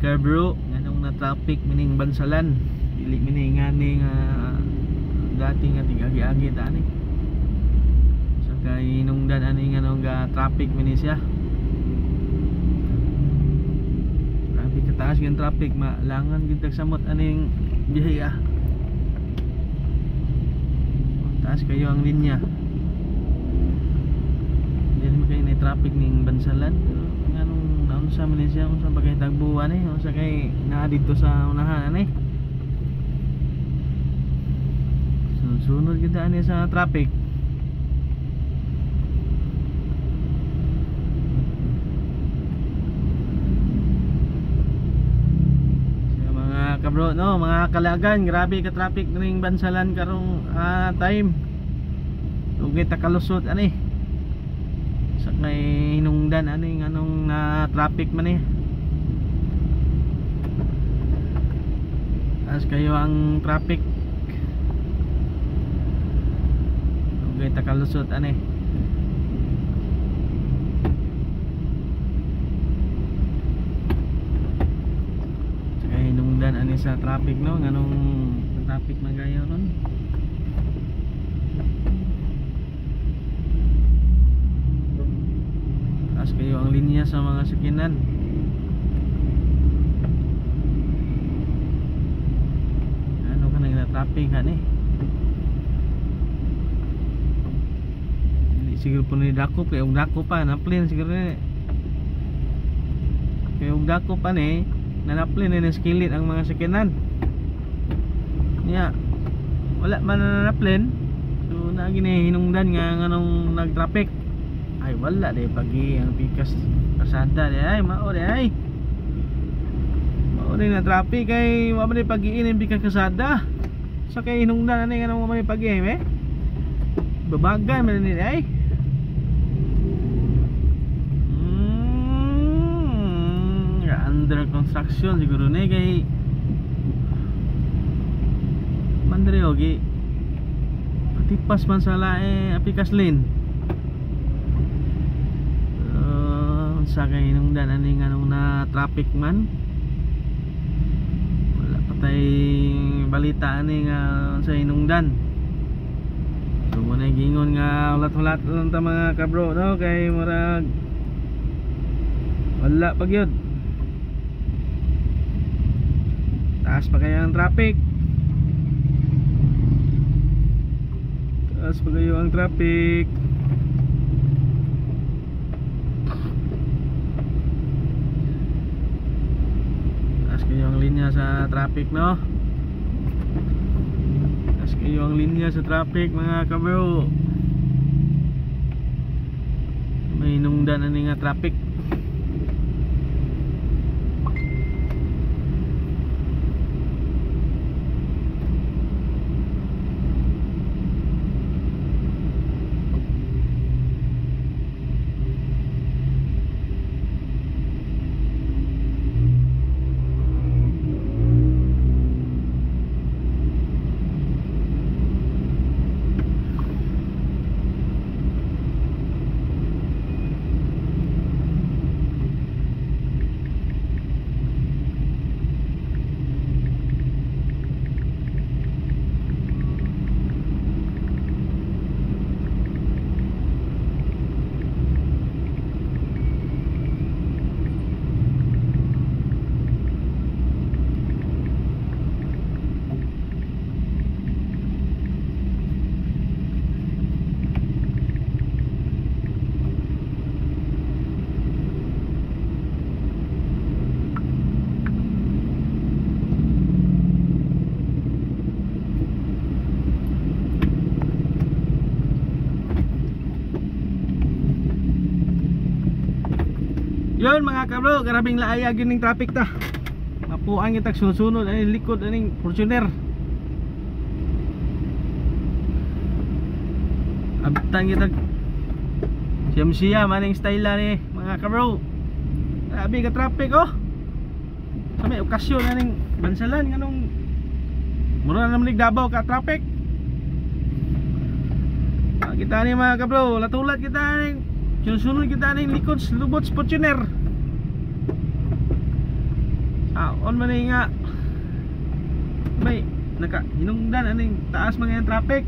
Kabro, nganong na traffic mining Bansalan. Dili mini ngani nga dati nga tig-agi-agi ta ani. Sa kay hinungdan ani nganong ga traffic mini siya. Grabe kataas ng traffic, malangan gid tag samot aning biyahe ah. Taas kayo ang linya. Hindi naman kayo na traffic ning Bansalan. Pero nganong naunsa man ni siya, unsa ba kay tagbuan eh, unsa kay naa dito sa unahan ani. Sunod-sunod kita ani sa traffic. Sa mga kabro, no, mga kalagan, grabe ka traffic ning Bansalan karong time. Dugay ta kalusot ani. Sa kay hinungdan ani nganong na traffic man eh. Taas kayo ang traffic. Dugay ta kalusot ani. Sa kay hinungdan ani sa traffic, no, nganong traffic man kayo ron. Taas kayo ang linya sa mga sakinan. Ano ka nang traffic ani? Hindi siguro po ni dakop kay og dako pa naplin siguro ni. Kay og dako pa ni nanaplin ni skilit ang mga sakinan. Niya wala man nanaplin. So naa gini hinungdan nga nganong nag-traffic. Ay wala de pagi ang pikas kasada de ay mao de ay. Mao de na traffic kay wa man pagiin ang pikas kasada. Sa kay hinungdan ani nganong wa man pagi eh. Babagan man ni ay. Under construction siguro ni kay mandre ogi. Patipas man sa lae pikas lane. Sa kay hinungdan ani nganong na traffic man. Wala pa tay balita ani nga sa hinungdan. So mo na gingon nga hulat-hulat lang ta mga kabro, no, kay murag wala pa gyud. Taas pa kayo ang traffic. Taas pa kayo ang traffic. Taas kayo ang linya sa traffic, no? Taas kayo ang linya sa traffic mga kabro. May hinungdan ani nga traffic. Yun mga kabro, grabing laayag yun ng traffic ta. Mapuang itag sunod-sunod aning likod aning Fortuner. Abtan kitag siyam-siyam aning style ni mga kabro. Grabe ka traffic oh. Sa may okasyon aning Bansalan nganong mura na naman Davao ka traffic. Kita ni mga kabro, latulat kita aning sunod kita aning likod lubot Fortuner. Saon man ni nga may naka hinungdan aning taas mga yung traffic.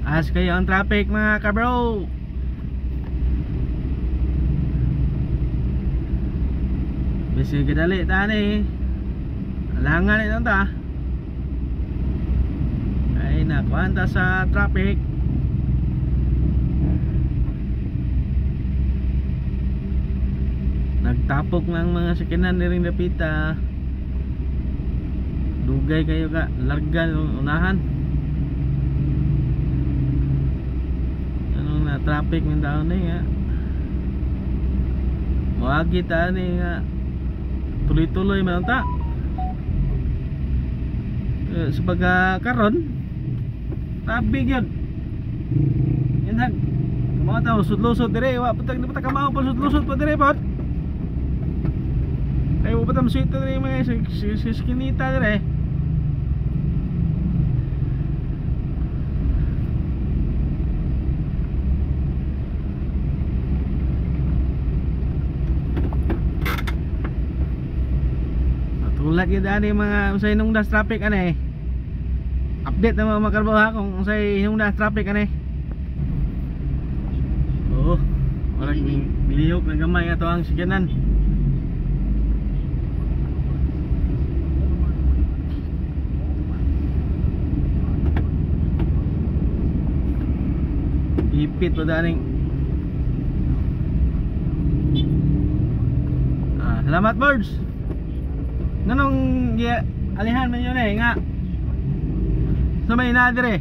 Taas kayo ang traffic mga kabro. Bisi kadali tani. Alangan ito ta. Ay nakuha sa traffic. Nagtapok ng mga sakyanan niring dapita. Dugay kayo ka larga unahan. Ano na traffic ng taon ni nga. Moagi ta ni nga tuloy-tuloy man ta. Sa pagka karon tabi gyud. Inhag kamao ta lusod-lusod dire, wa patag di pa ta kamao pa lusod-lusod pa dire pod. Kay wa pa ta masuito dire mga skinita dire. Tulad gyud ani mga unsay hinungdan traffic ani. Update na mga karbo ha kung unsay hinungdan traffic ani. Oo, warag nilihok na gamay ato ang sakyanan. Ipit pa daning. Salamat birds. Nganong alihan man yun eh nga sa may nadire.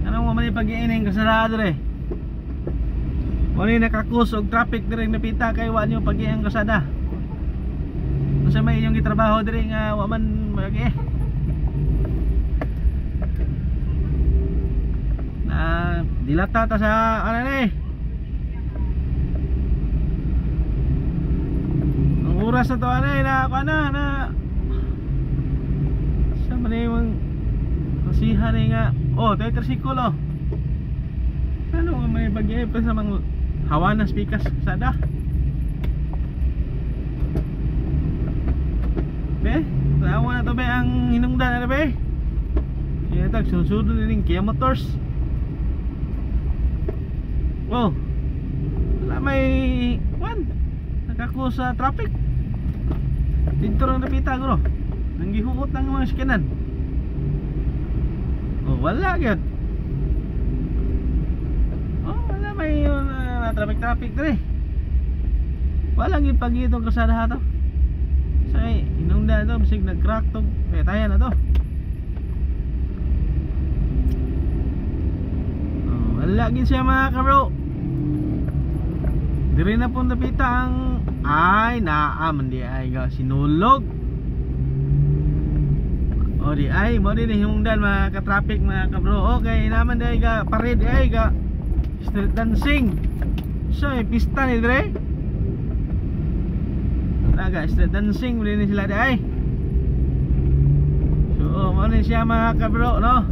Anong man pag-iining kasarado dire? Wala nakakus og traffic dire napita kay wa niyo pag-iang kasada. Unsa may inyong gitrabaho dire nga wa man magi na dilata ta sa ano ni. Oras na to anay na kana na sa man yung kasihan eh nga. Oh, tayo tricycle oh. Ano nga may bagay pa sa mga hawa na speakers sada. Be, tawa na to be ang hinungdan na be. Yan tag sunod din Kia Motors. Oh. Wala may one nakakuha sa traffic. Dito lang napita guro. Nanggihuot lang mga sakyanan. Oh, wala gyud. Oh, wala may traffic dire. Wala gyud pagitong kasada to. Say, hinungdan to bisig nag-crack to. Petayan na to. Oh, wala gyud siya mga kabro. Dire na po napita ang ay naa man di ay ga sinulog. O di ay mo din hinungdan mga ka-traffic mga kabro. Okay naman di ay ga parade ay ga street dancing. So pista ni dire. Naga street dancing mo din sila di ay. So mo ni siya mga kabro no.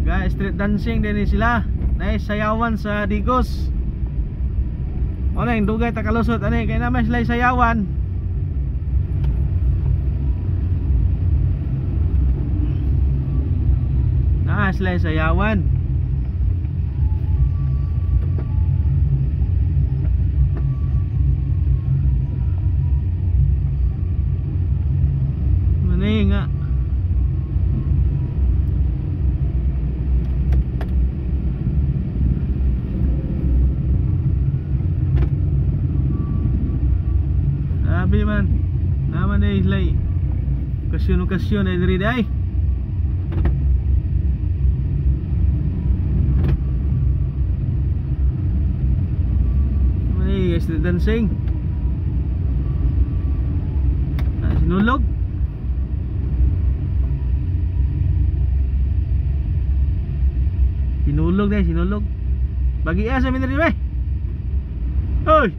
Ga street dancing din sila. Nice sayawan sa Digos. Wala yung dugay takalusot ani kay naman sila sayawan. Naa sila sayawan. Mani nga. Sabi man, naman eh lay okasyon-okasyon ay diri day. Mani guys, dancing. Sinulog. Sinulog day, sinulog. Bagia sa mineri bay. Hoy.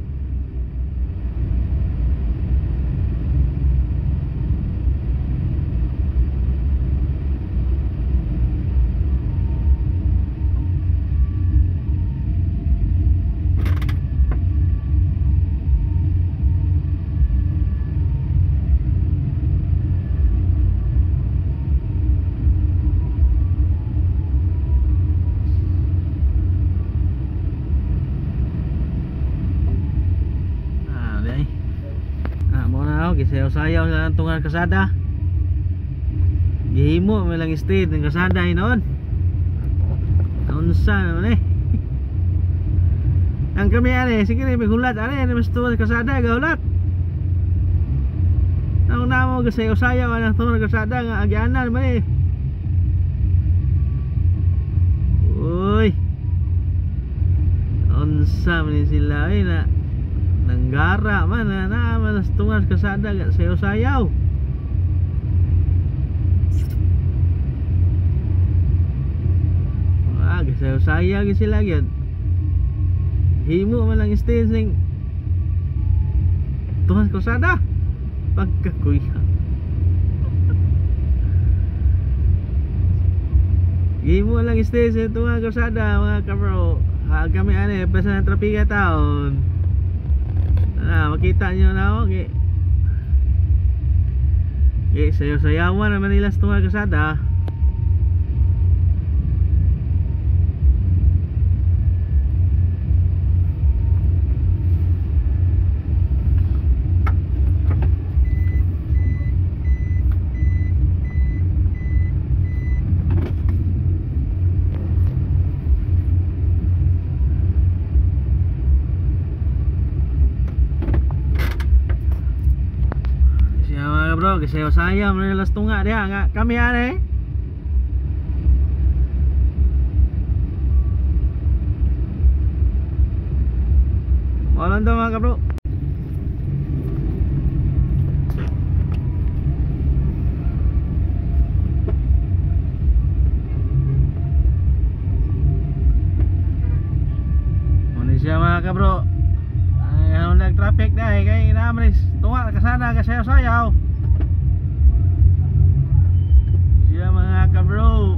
Gisayaw-sayaw sa tungan kasada. Gihimo may lang street ng kasada hinoon. Naunsa naman eh. Ang kami ani, sige ni may hulat ani, mas tungan kasada gahulat. Ang namo gisayaw-sayaw ang tungan kasada nga agyanan man eh. Uy. Unsa man sila eh na nanggara man na na mas tungan kasada sayaw-sayaw. Ah, sayaw-sayaw gyud sila gyud. Himo man lang stage ning tungan kasada. Pagkakuya. Himo lang stage ning tungan kasada mga kabro. Ha, kami ani basta na trapika taon. Ah, makita niyo na okay. Okay, sayaw-sayawan naman nila sa tungan kasada. Bro, kasayaw-sayaw man nila sa tunga diha nga kami ani. Wala to mga kabro. Muna siya mga kabro. Ay, ano nag-traffic na eh, kay inamris tunga kasada kasayaw-sayaw. Siya mga kabro.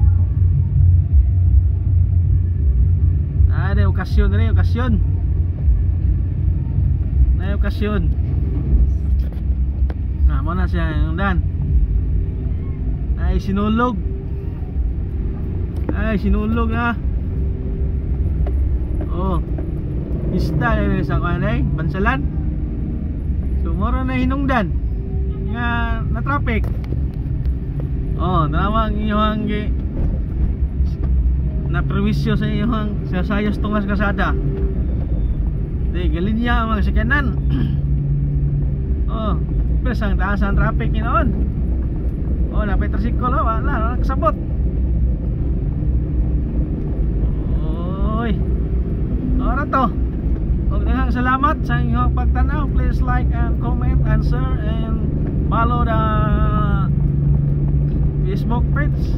Ada okasyon rin, okasyon. Na okasyon. Nah, mo na siya yung dan. Ay sinulog. Ay sinulog na. Oh. Isda na sa kuan ay Bansalan. So moro na hinungdan nga na traffic. Oh, nawang iyong na perwisyo sa iyong sa sayos tungas kasada. Di galinya ang mga sakyanan. Oh, pesang taas ang traffic hinoon. Oh, napay tricycle oh, wala nakasabot. Oy. Ora to. Og daghang salamat sa inyong pagtanaw. Please like and comment and share and follow the Facebook page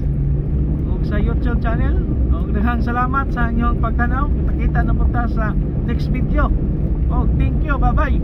ug sa YouTube channel. Og daghang salamat sa inyong pagtanaw. Kita-kita na po ta sa next video. Og thank you. Bye-bye.